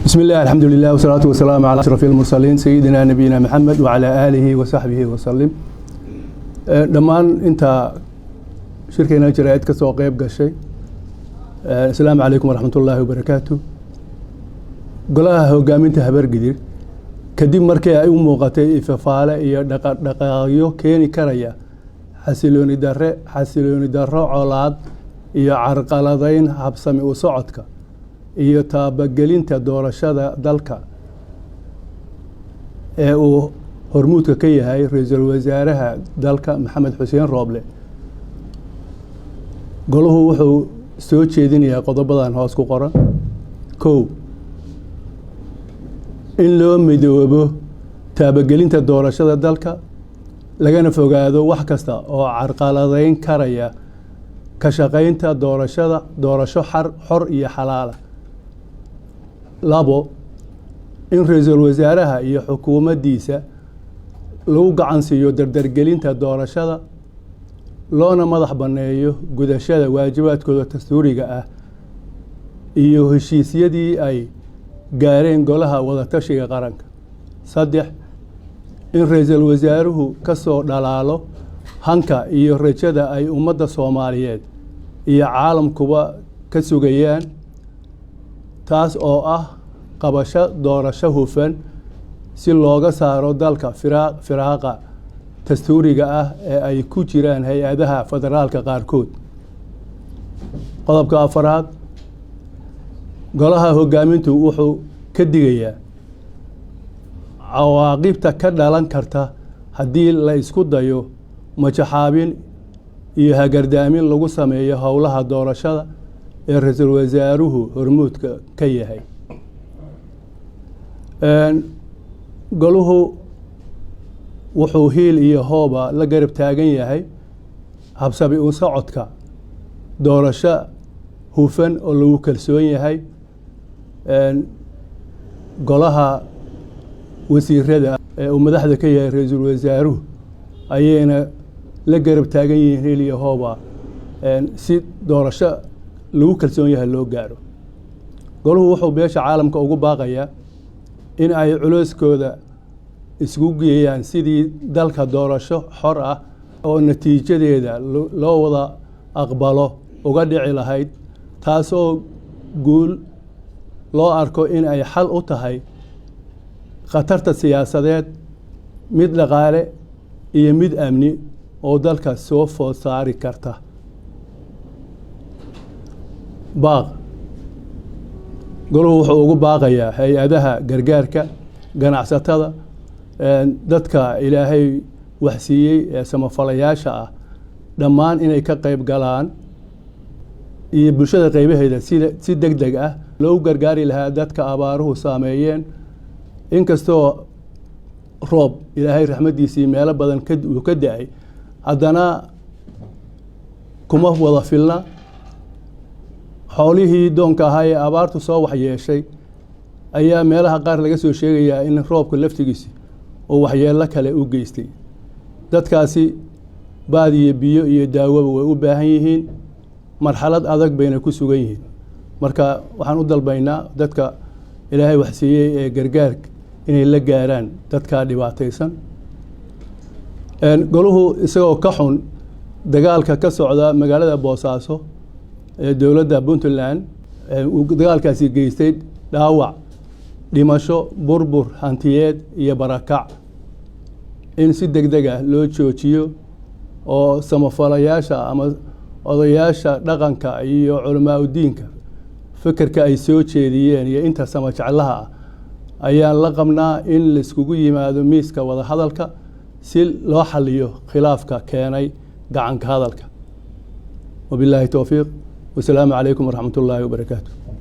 بسم الله، الحمد لله، والصلاة والسلام على أشرف المرسلين، سيدنا نبينا محمد وعلى آله وصحبه وسلم. Dhammaan inta shirkeena jaraa'id ka soo qeyb gashay, asalaamu calaykum waraxmatullaahi wabarakaatu. Golaha hogaaminta Habargidir, kadib markii ay u muuqatay ifafaale iyo dhaqadhaqaaqyo keeni karaya xasilooni darro, colaad iyo carqaladayn habsami u socodka iyo taabagelinta doorashada dalka ee uu hormuudka ka yahay ra-iisul wasaaraha dalka Maxamed Xuseen Rooble, golahu wuxuu soo jeedinayaa qodobadan hoos ku qoran. 1, in loo midoobo taabagelinta doorashada dalka, lagana fogaado wax kasta oo carqaladayn karaya ka shaqaynta doorashada, doorasho xor iyo xalaala. 2, in ra-iisul wasaaraha iyo xukuumaddiisa lagu gacan siiyo dardargelinta doorashada, loona madax banneeyo gudashada waajibaadkooda dastuuriga ah iyo heshiisyadii ay gaareen Golaha Wadatashiga Qaranka. 3, in ra-iisul wasaaruhu ka soo dhalaalo hanka iyo rajada ay ummadda Soomaaliyeed iyo caalamkuba ka sugayaan, taas oo ah qabasho doorasho hufan si looga saaro dalka firaaqa dastuuriga ah ee ay ku jiraan hay-adaha federaalka qaarkood. Qodobka afaraad, golaha hogaamintu wuxuu ka digayaa cawaaqibta ka dhalan karta haddii la isku dayo majaxaabin iyo hagardaamin lagu sameeyo howlaha doorashada ee ra-iisul wasaaruhu hormuudka ka yahay. Goluhu wuxuu hiil iyo hooba la garab taagan yahay habsami u socodka doorasho hufan oo lagu kalsoon yahay. Golaha wasiirada ee uu madaxda ka yahay ra-iisul wasaaruhu ayayna la garab taagan yihiin hiil iyo hooba si doorasho lagu kalsoon yahay loo gaaro. Goluhu wuxuu beesha caalamka ugu baaqayaa in ay culeyskooda isugu geeyaan sidii dalka doorasho xor ah oo natiijadeeda loo wada aqbalo uga dhici lahayd, taasoo guul loo arko in ay xal u tahay khatarta siyaasadeed, mid dhaqaale iyo mid amni oo dalka soo food saari karta. Baaq: goluhu wuxuu ugu baaqayaa hay-adaha gargaarka, ganacsatada, dadka Ilaahay waxsiiyey ee samafalayaasha ah, dhammaan inay ka qayb galaan iyo bulshada qaybaheeda sida si deg deg ah loogu gargaari lahaa dadka abaaruhu saameeyeen. Inkastoo roob Ilaahay raxmaddiisii meelo badan uu ka da-ay, haddana kuma wada filna. Xoolihii doonka ahaa ee abaartu soo waxyeeshay ayaa meelaha qaar laga soo sheegayaa in roobka laftigiisi uu waxyeello kale u geystay. Dadkaasi baad iyo biyo iyo daawoba way u baahan yihiin, marxalad adag bayna ku sugan yihiin. Marka waxaan u dalbaynaa dadka Ilaahay waxsiiyey ee gargaarka inay la gaaraan dadkaa dhibaataysan. Goluhu isagoo ka xun dagaalka ka socda magaalada Boosaaso ee dowladda Puntland, uu dagaalkaasi geystay dhaawac, dhimasho, burbur hantiyeed iyo barakac, in si deg deg ah loo joojiyo oo samafalayaasha ama odayaasha dhaqanka iyo culamaa udiinka fikirka ay soo jeediyeen iyo inta sama jeclaha ah ayaan la qabnaa in laiskugu yimaado miiska wadahadalka si loo xaliyo khilaafka keenay gacanka hadalka. Wabilaahi towfiiq, wasalaamu calaykum waraxmat ullaahi wabarakaatu.